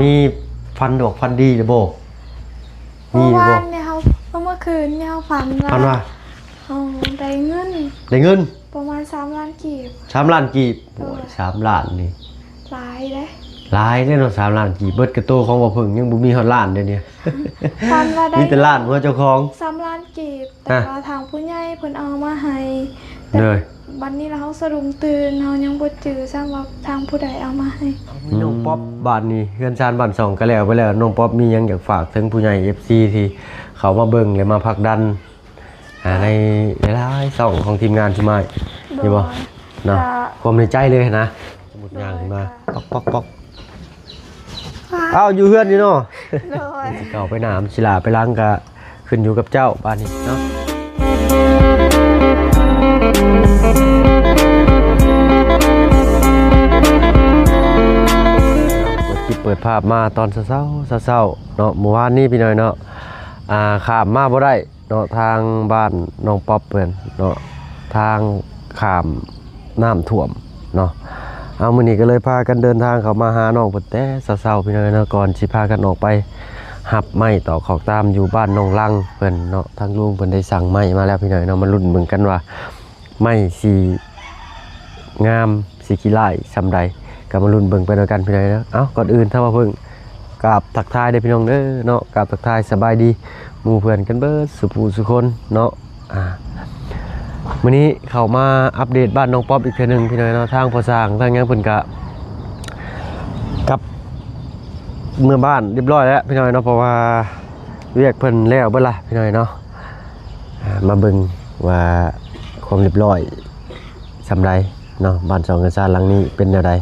ມີຝັນດອກຝັນດີຫຼືບໍ່? ມີຢູ່ບໍ່? ເມື່ອວານນີ້ເຮົາ ເມື່ອຄືນນີ້ເຮົາຝັນວ່າ ຝັນວ່າ ເຮົາໄດ້ເງິນ ໄດ້ເງິນ ປະມານສາມລ້ານກີບ. ສາມລ້ານກີບ? ໂດຍ. ໂອ້ຍ ສາມລ້ານນີ້ ຫຼາຍເດ້. ຫຼາຍເດ້ເນາະ ສາມລ້ານກີບ. ເບິດກະໂຕຂອງບໍ່ເພິ່ງ ຍັງບໍ່ມີຮອດລ້ານເດ້ນີ້. ຝັນວ່າໄດ້ ມີແຕ່ລ້ານຫົວເຈົ້າຂອງ ສາມລ້ານກີບ. ແຕ່ ອ່ະ ວ່າທາງຜູ້ໃຫຍ່ເພິ່ນເອົາມາໃຫ້. ໂດຍ. ບັດນີ້ລະເຮົາສະດຸ້ງຕື່ນ ເຮົາຍັງບໍ່ຈື່ຊ້ຳວ່າທາງຜູ້ໃດເອົາມາໃຫ້. ນ້ອງ ອືມ ປັອບ ບາດນີ້ເຮືອນຊານບ້ານຊ່ອງກະແລ້ວໄປແລ້ວ. ນ້ອງປັອບມີຫຍັງຢາກຝາກເຖິງຜູ້ໃຫຍ່ ເອັຟຊີ ທີ່ເຂົ້າມາເບິ່ງ ແລະ ມາຜັກດັນ ອ່າ ໃນຫຼາຍໆຊ່ອງຂອງທີມງານ ໂດຍ ຢູ່ບໍ່? ເນາະ ກະ ຄວາມໃນໃຈເລີຍນະ. ສົມມຸດຍ່າງຂຶ້ນມາ ໂດຍ ປອກໆໆ ອ້າວ ຢູ່ເຮືອນຢູ່ເນາະ. ໂດຍ. ຊິເຂົ້າໄປໜ້າ ຊິຫຼ້າໄປຫຼັງກະຂຶ້ນຢູ່ກັບເຈົ້າບາດນີ້ເນາະ. ເປີດຄລິບເປີດພາບມາຕອນເຊົ້າໆ ເຊົ້າໆເນາະ. ມື້ວານນີ້ພີ່ນ້ອງເນາະ ອ່າ ຂ້າມມາບໍ່ໄດ້ ເນາະ ທາງບ້ານນ້ອງປັອບເພິ່ນເນາະ ທາງຂ້າມນ້ຳຖ້ວມເນາະ. ເອົາ ມື້ນີ້ກໍເລີຍພາກັນເດີນທາງເຂົ້າມາຫານ້ອງເພິ່ນແຕ່ເຊົ້າໆ ພີ່ນ້ອງເນາະ. ກ່ອນຊິພາກັນອອກໄປຮັບໄມ້ຕອກຂອກຕາມຢູ່ບ້ານນ້ອງລັງເພິ່ນເນາະ ທາງລຸງເພິ່ນໄດ້ສັ່ງໄມ້ມາແລ້ວ ພີ່ນ້ອງເນາະ. ມາລຸ້ນເບິ່ງກັນວ່າ ໄມ້ຊິງາມ ຊິຂີ້ຮ້າຍສ່ຳໃດ ກໍມາລຸ້ນເບິ່ງໄປນຳກັນ ພີ່ນ້ອງເອີຍ. ເອົ້າ ກ່ອນອື່ນ ທາງບ່າວເພິ່ງກາບທັກທາຍເດີພີ່ນ້ອງເດີເນາະ ກາບທັກທາຍສະບາຍດີໝູ່ເພື່ອນກັນເບິດສູ່ຜູ້ສູ່ຄົນເນາະ. ອ່າ ມື້ນີ້ເຂົ້າມາອັບເດດບ້ານນ້ອງປັອບອີກເທື່ອໜຶ່ງ ພີ່ນ້ອງເນາະ. ທາງພໍ່ຊ່າງທາງຫຍັງເພິ່ນກະກັບເມືອບ້ານຮຽບຮ້ອຍແລ້ວ ພີ່ນ້ອງເນາະ ເພາະວ່າວຽກເພິ່ນແລ້ວເບິດລະ ພີ່ນ້ອງເນາະ. ອ່າ ມາເບິ່ງວ່າຄວາມຮຽບຮ້ອຍສ່ຳໃດເນາະ ບ້ານຊ່ອງເຮືອນຊານຫຼັງນີ້ເປັນແນວໃດ.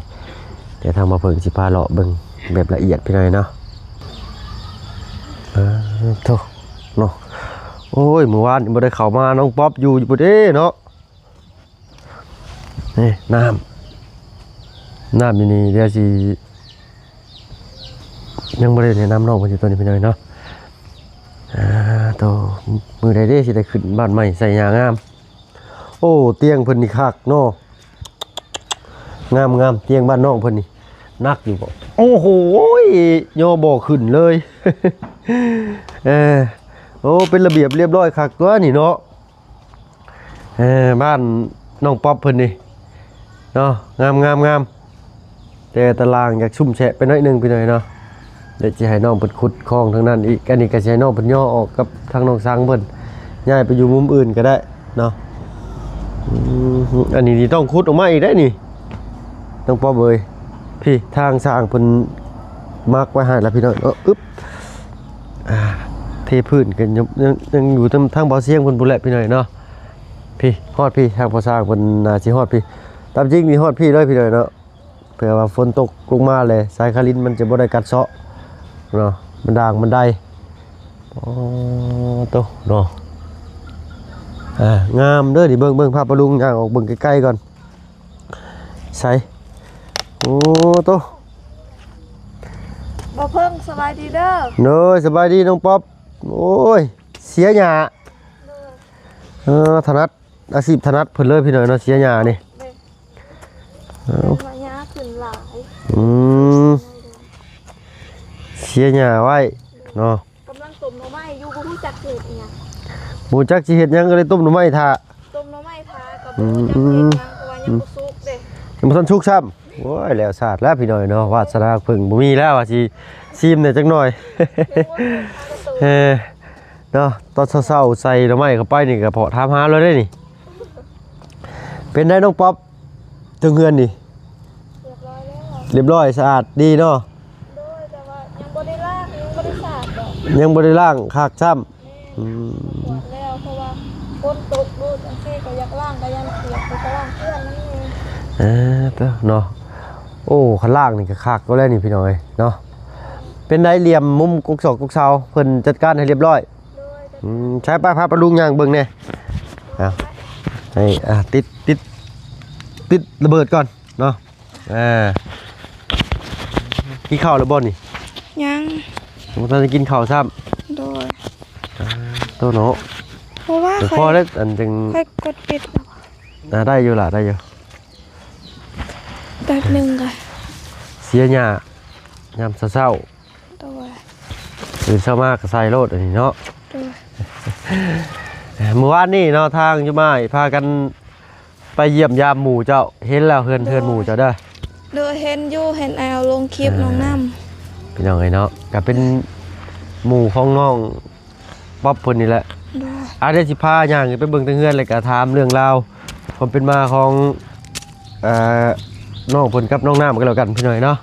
ແຕ່ທາງບ່າວເພິ່ງຊິພາເລາະເບິ່ງແບບລະອຽດ ພີ່ນ້ອງເນາະ. ເອີ ໂທ້ເນາະ ໂອ້ຍ ມື້ວານນີ້ບໍ່ໄດ້ເຂົ້າມາ ນ້ອງປັອບຢູ່ ຢູ່ບໍ່ເດ້ເນາະ. ນີ້ນ້ຳ ນ້ຳຢູ່ນີ້ ດຽວຊິ ຍັງບໍ່ໄດ້ແນະນຳນ້ອງເພິ່ນຢູ່ຕອນນີ້ ພີ່ນ້ອງເນາະ. ອ່າ ໂຕ ມື້ໃດເດ້ຊິໄດ້ຂຶ້ນບ້ານໃໝ່ໃສ່ຫຍ້າງາມ. ໂອ້ ຕຽງເພິ່ນນີ້ຄັກເນາະ ງາມໆ. ຕຽງບ້ານນ້ອງເພິ່ນນີ້ໜັກຢູ່ບໍ່? ໂອ້ໂຫ ຍໍບໍ່ຂຶ້ນເລີຍ. ເອີ ໂອ້ ເປັນລະບຽບລຽບຮ້ອຍຄັກຕົວນີ້ເນາະ. ເອີ ບ້ານນ້ອງປັອບເພິ່ນນີ້ເນາະ ງາມໆໆ. ແຕ່ຕາລ່າງຢາກຊຸ່ມແຊະໄປໜ້ອຍໜຶ່ງ ພີ່ນ້ອງເນາະ. ດຽວຊິໃຫ້ນ້ອງເພິ່ນຂຸດຄອງທາງນັ້ນອີກ. ອັນນີ້ກໍຊິໃຫ້ນ້ອງເພິ່ນຍໍອອກກັບທາງນ້ອງສັງເພິ່ນ ຍ້າຍໄປຢູ່ມຸມອື່ນກໍໄດ້ເນາະ. ອືມ ອັນນີ້ນີ້ຕ້ອງຂຸດອອກມາອີກໄດ໋ນີ້ ນ້ອງປັອບເອີຍ. ພີ້ ທາງຊ່າງເພິ່ນມາກໄວ້ໃຫ້ລະ ພີ່ນ້ອງເນາະ. ອຶບ ອ່າ ເທພື້ນກັນ ຍັງ ຍັງຢູ່ທາງ ທາງບ່າວຊຽງເພິ່ນພຸ້ນແຫຼະ ພີ່ນ້ອງເນາະ. ພີ້ ຮອດພີ້ ທາງພໍ່ຊ່າງເພິ່ນໜ້າຊິຮອດພີ້. ຕາມຈິງນີ້ຮອດພີ້ເລີຍ ພີ່ນ້ອງເນາະ. ເພື່ອວ່າຝົນຕົກລົງມາແລ້ວ ສາຍຄາລິນມັນຈະບໍ່ໄດ້ກັດເຊາະເນາະ ມັນດ່າງມັນໄດ. ໂອ້ ໂຕເນາະ ອ່າ ງາມເດີນີ້. ເບິ່ງ ເບິ່ງ ພາປ້າລຸງຍ່າງອອກເບິ່ງໃກ້ໆກ່ອນ. ໃສ ໂອ້ ໂຕ ບ່າວເພິ່ງ ສະບາຍດີເດີ. ໂດຍ ສະບາຍດີນ້ອງປັອບ. ໂອ້ຍ ເສຍຫຍ້າ. ເອີ ຖະໜັດ ອາຊີບຖະໜັດເພິ່ນເລີຍ ພີ່ນ້ອງເນາະ ເສຍຫຍ້ານີ້. ເອີ ເພາະຫຍ້າຂຶ້ນຫຼາຍ. ອືມ ເສຍຫຍ້າໄວ້ເນາະ. ກຳລັງຕົ້ມໜໍ່ໄມ້ຢູ່ ບໍ່ຮູ້ຈັກຊິເຮັດອີ່ຫຍັງ ບໍ່ຮູ້ຈັກຊິເຮັດຫຍັງ ກໍເລີຍຕົ້ມໜໍ່ໄມ້ຖ້າ. ຕົ້ມໜໍ່ໄມ້ຖ້າ ກໍບໍ່ຮູ້ຈັກຊິເຮັດຫຍັງ ອືມ ເພາະວ່າຍັງບໍ່ສຸກເດ້ ຍັງບໍ່ທັນສຸກຊ້ຳ. ໂອ້ຍ ແລ້ວຊາດແລ້ວ ພີ່ນ້ອງເນາະ ວາດສະໜາເພິ່ງບໍ່ມີແລ້ວ ວ່າຊິຊີມແດ່ຈັກໜ້ອຍ. ເອີ ເນາະ ຕອນເຊົ້າໆໃສ່ໜໍ່ໄມ້ເຂົ້າໄປນີ້ກໍພໍຖາມຫາເລີຍເດ້ນີ້. ເປັນໃດນ້ອງປັອບ ເທິງເຮືອນນີ້? ຮຽບຮ້ອຍແລ້ວ ຮຽບຮ້ອຍສະອາດດີເນາະ. ໂດຍ ແຕ່ວ່າຍັງບໍ່ໄດ້ລ້າງ ຍັງບໍ່ໄດ້ສາດດອກ ຍັງບໍ່ໄດ້ລ້າງຄັກຊ້ຳ. ແມ່ນ ອືມ ກວດແລ້ວ ເພາະວ່າຝົນຕົກດູດຈັ່ງຊີ້ ກໍຢາກລ້າງ ກໍຢ້ານປຽກ ກໍລ້າງເປື້ອນນັ້ນເອງ. ເອີ ເນາະ ໂອ້ ຄັນລ້າງນີ້ກໍຄັກແລ້ວນີ້ ພີ່ນ້ອງເອີຍເນາະ. ເປັນໃດ ຫຼ່ຽມມຸມກົກຊອກກົກເສົາ ເພິ່ນຈັດການໃຫ້ຮຽບຮ້ອຍ? ໂດຍ ອືມ ໃຊ້ ໄປ ພາປ້າລຸງຍ່າງເບິ່ງແດ່. ເອົາ ໃຫ້ ອ່າ ຕິດ ຕິດ ຕິດລະເບີດກ່ອນເນາະ. ອ່າ ກິນເຂົ້າແລ້ວບໍ່ນີ້? ຍັງ ຍັງບໍ່ທັນໄດ້ກິນເຂົ້າຊ້ຳ. ໂດຍ ອ່າ ໂຕເນາະ ເພາະວ່າ ພໍແລ້ວ ອັນຈັ່ງ ຂ້ອຍກົດປິດ. ອ່າ ໄດ້ຢູ່ລະ ໄດ້ຢູ່ ແປັບໜຶ່ງກໍ ເສຍຫຍ້າ ຍາມເຊົ້າໆ ໂດຍ ຕື່ນເຊົ້າມາກໍໃສ່ໂລດອັນນີ້ເນາະ ໂດຍ ມື້ວານນີ້ເນາະ ທາງຢູ່ມາຍພາກັນໄປຢ້ຽມຢາມໝູ່ເຈົ້າ ເຫັນແລ້ວເຮືອນ ໂດຍ ເຮືອນໝູ່ເຈົ້າເດີ້ ໂດຍ ເຫັນຢູ່ ເຫັນອ້າຍເອົາລົງຄລິບ ອ່າ ນ້ອງນ້ຳ ພີ່ນ້ອງເອີຍເນາະ ກໍເປັນໝູ່ຂອງນ້ອງປັອບເພິ່ນນີ້ແຫຼະ ໂດຍ ອ່າ ດຽວຊິພາຍ່າງໄປເບິ່ງເທິງເຮືອນ ແລ້ວກໍຖາມເລື່ອງລາວຄວາມເປັນມາຂອງ ເອີ ນ້ອງເພິ່ນກັບນ້ອງນ້ຳກັນແລ້ວກັນ ພີ່ນ້ອງເນາະ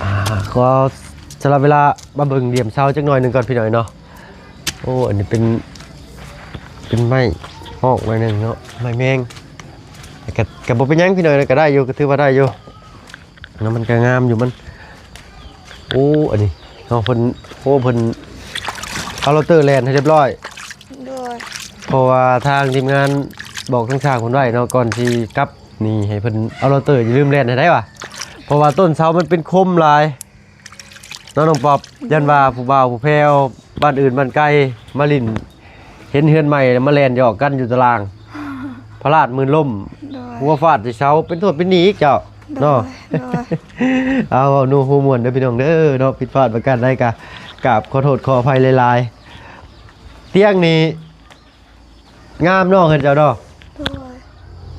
ອ່າ ຂໍສະຫຼະເວລາມາເບິ່ງຫຼ່ຽມເສົາຈັກໜ້ອຍໜຶ່ງກ່ອນ ພີ່ນ້ອງເນາະ ໂອ້ ອັນນີ້ເປັນ ເປັນໄມ້ຮອກໜ້ອຍໜຶ່ງເນາະ ໄມ້ແມງ ກໍ ກໍບໍ່ເປັນຫຍັງ ພີ່ນ້ອງເນາະ ກໍໄດ້ຢູ່ ກໍຖືວ່າໄດ້ຢູ່ ແລ້ວມັນກໍງາມຢູ່ມັນ ໂອ້ ອັນນີ້ເນາະ ເພິ່ນ ໂອ້ ເພິ່ນເອົາໂຣເຕີແລ່ນໃຫ້ຮຽບຮ້ອຍ ໂດຍ ເພາະວ່າທາງທີມງານບອກທາງຊ່າງເພິ່ນໄວ້ເນາະ ກ່ອນຊິກັບນີ້ໃຫ້ເພິ່ນເອົາໂຣເຕີ ຢ່າລືມແລ່ນໃຫ້ໄດ້ວ່າ ເພາະວ່າຕົ້ນເສົາມັນເປັນຄົມຫຼາຍເນາະ ນ້ອງປັອບ ຢ້ານວ່າຜູ້ບ່າວຜູ້ແພ້ວບ້ານອື່ນບ້ານໄກມາຫຼິ້ນ ເຫັນເຮືອນໃໝ່ແລ້ວມາແລ່ນຢອກກັນຢູ່ຕາລ່າງ ພະລາດມື່ນລົ້ມ ໂດຍ ຫົວຟາດໃສ່ເສົາ ເປັນໂທດເປັນໜີ້ອີກເຈົ້າ ໂດຍ ເນາະ ໂດຍ ເອົາ ເວົ້ານົວຫົວມ່ວນເດີພີ່ນ້ອງເດີເນາະ ຜິດພາດປະການໃດກະກາບຂໍໂທດຂໍອະໄພຫຼາຍໆ ຕຽງນີ້ງາມເນາະ ເຮືອນເຈົ້າເນາະ ໂດຍ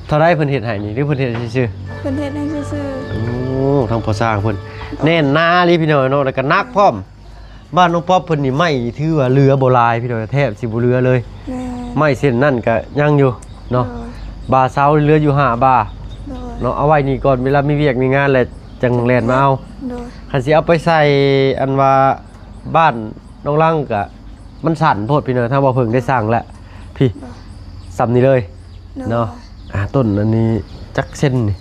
ເທົ່າໃດເພິ່ນເຮັດໃຫ້ນີ້ ຫຼືເພິ່ນເຮັດຊື່ໆ ເພິ່ນເຮັດໃຫ້ຊື່ໆ ໂອ້ ທາງພໍ່ຊ່າງເພິ່ນ ໂດຍ ແໜ້ນໜາອີ່ຫຼີພີ່ນ້ອງເນາະ ແລ້ວກໍໜັກພ້ອມ ບ້ານນ້ອງປັອບເພິ່ນນີ້ໄມ້ຖືວ່າເຫຼືອບໍ່ຫຼາຍພີ່ນ້ອງ ແທບຊິບໍ່ເຫຼືອເລີຍ ແມ່ນ ໄມ້ເສັ້ນນັ້ນກະຍັງຢູ່ເນາະ ໂດຍ ບ່າເສົາເຫຼືອຢູ່ຫ້າບ່າ ໂດຍ ເນາະ ເອົາໄວ້ນີ້ກ່ອນ ເວລາມີວຽກມີງານແລ້ວຈັ່ງແລ່ນມາເອົາ ໂດຍ ຄັນຊິເອົາໄປໃສ່ອັນວ່າບ້ານນ້ອງລັງກະມັນສັ້ນໂພດພີ່ນ້ອງ ທາງບ່າວເພິ່ງໄດ້ສັ່ງແລ້ວ ພີ້ ໂດຍ ສ່ຳນີ້ເລີຍ ໂດຍ ເນາະ ອ່າ ຕົ້ນອັນນີ້ຈັກເຊັນນີ້